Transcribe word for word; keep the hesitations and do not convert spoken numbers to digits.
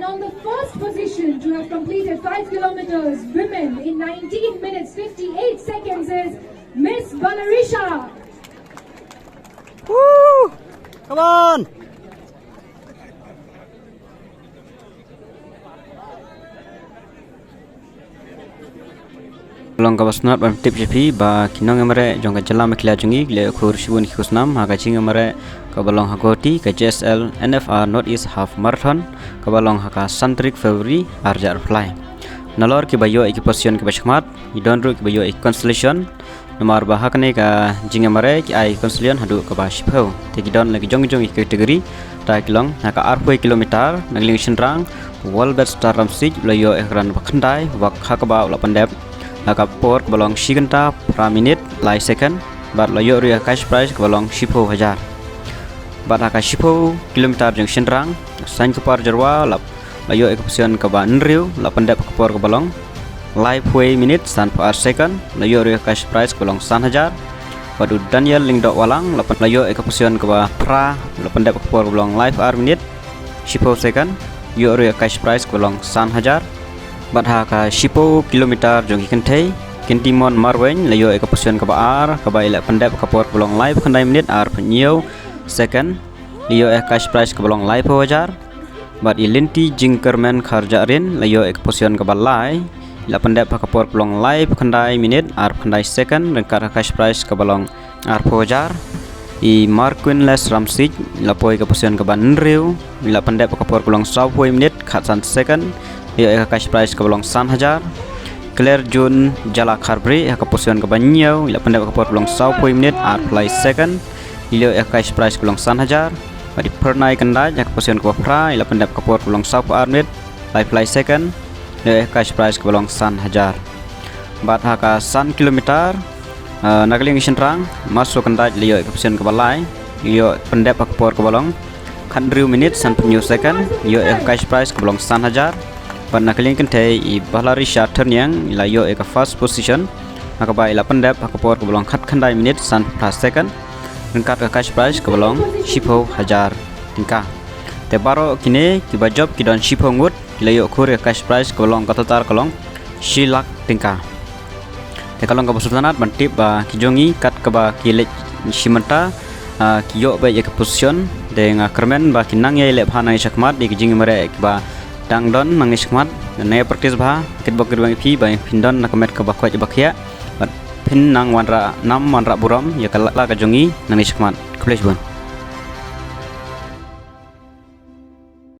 On the first position to have completed five kilometers women in nineteen minutes fifty-eight seconds is Miss Balarisha. Woo! Come on! Long kaba sngewtynnat ban tip sha phi ba ki nongïamareh jong ka jylla Meghalaya jong ngi ki la ïoh khur shibun ki khusnam ha ka jingïamareh kaba long ha Guwahati ka J S L N F R North East Half Marathon kaba long ha ka san tarik February ar hajar arphew lai. Nalor kiba ïoh ïa ki position kiba shakhmat, ki don ruh kiba ïoh ïa ki consolation. Namar ba ha kane ka jingïamareh ki ai consolation haduh kaba shiphew. Te ki don la ki jong jong ki category. Te ki long ha ka arphew kilometer na ka liang shynrang, Walbert Star Ramsik u la ïoh ïa ka kyrdan ba khyndai, bad ha kaba u la pyndep ha ka por kaba long shi kynta phra minit lai second, bad u la ïoh ruh ïa ka cash prize kaba long shiphew hajar. Bad ha ka shiphew kilometer jong shynrang, Sainkupar Jyrwa u la la ïoh ïa ka position kaba hynriew, la pyndep ha ka por kaba long laiphew minit sanphew ar second, la ïoh ruh ïa ka cash prize kaba long san hajar. Bad u Daniel Lyngdoh Wahlang la pyn-, la ïoh ïa ka position kaba phra, la pyndep ha ka por kaba long laiphew ar minit shiphew second, ïoh ruh ïa ka cash prize kaba long san hajar. Bad ha ka shiphew kilometer jong ki kynthei, Kintimon Marwein la ïoh ïa ka position kaba ar, kaba i la pyndep ha ka por kaba long laiphew khyndai minit arphew hynñiew second, la ïoh ïa ka cash prize kaba long laiphew hajar. Bad i Lynti Jingkyrmen Kharjahrin la ïoh ïa ka position kaba lai, i la pyndep ha ka por kaba long laiphew khyndai minit arphew khyndai second, ryngkat ka cash prize kaba long arphew hajar. I Marquinless Ramsik i la poi ïa ka position kaba hynriew, i la pyndep ha ka por kaba long sawphew minit khatsan second, la ïoh ïa ka cash prize kaba long san hajar. Claire June Jala Kharbri ha ka position kaba hynñiew, i la pyndep ha ka por kaba long sawphew minit arphew lai second, i la ïoh ïa ka cash prize kaba long san hajar. Bad i Phyrnai Kyndait ha ka position kaba phra, i la pyndep ha ka por kaba long sawphew ar minit laiphew lai second, i la ïoh ïa ka cash prize kaba long san hajar. Bad ha ka san kilometer, ah, na ka liang shynrang, Marso Kyndait la ïoh ïa ka position kaba lai, i la ïoh pyndep ha ka por kaba long khathynriew minit sanphew hynñiew second, i la ïoh ïa ka cash prize kaba long san hajar. Bad na ka liang kynthei i Balarisha Tyrniang i la ïoh ïa ka first position, ha kaba i la pyndep ha ka por kaba long khatkhyndai minit sanphew phra second, ryngkat ka cash prize kaba long shiphew hajar tyngka. Te baroh kine kiba jop ki don shiphew ngut, ki la ïoh khur ïa ka cash prize kaba long ka total ka long shi lak tyngka. Te ka long kaba sngewtynnat ban tip ba ki jong ngi kat kaba ki leit shi mynta, ah, ki ïoh beit ïa ka position. Te nga kyrmen ba kin nang ïai leh bha nangne shakhmat ïa ki jingïamareh kiba dang don nangne shakhmat. Nang ïai practice bha, kitbok kitbang ïa phi ba phin don na ka met kaba koit ba khiah. Bad phin nang wanrah nam wanrah burom ïa ka lad ka jong ngi nangne shakhmat. Khublei shibun.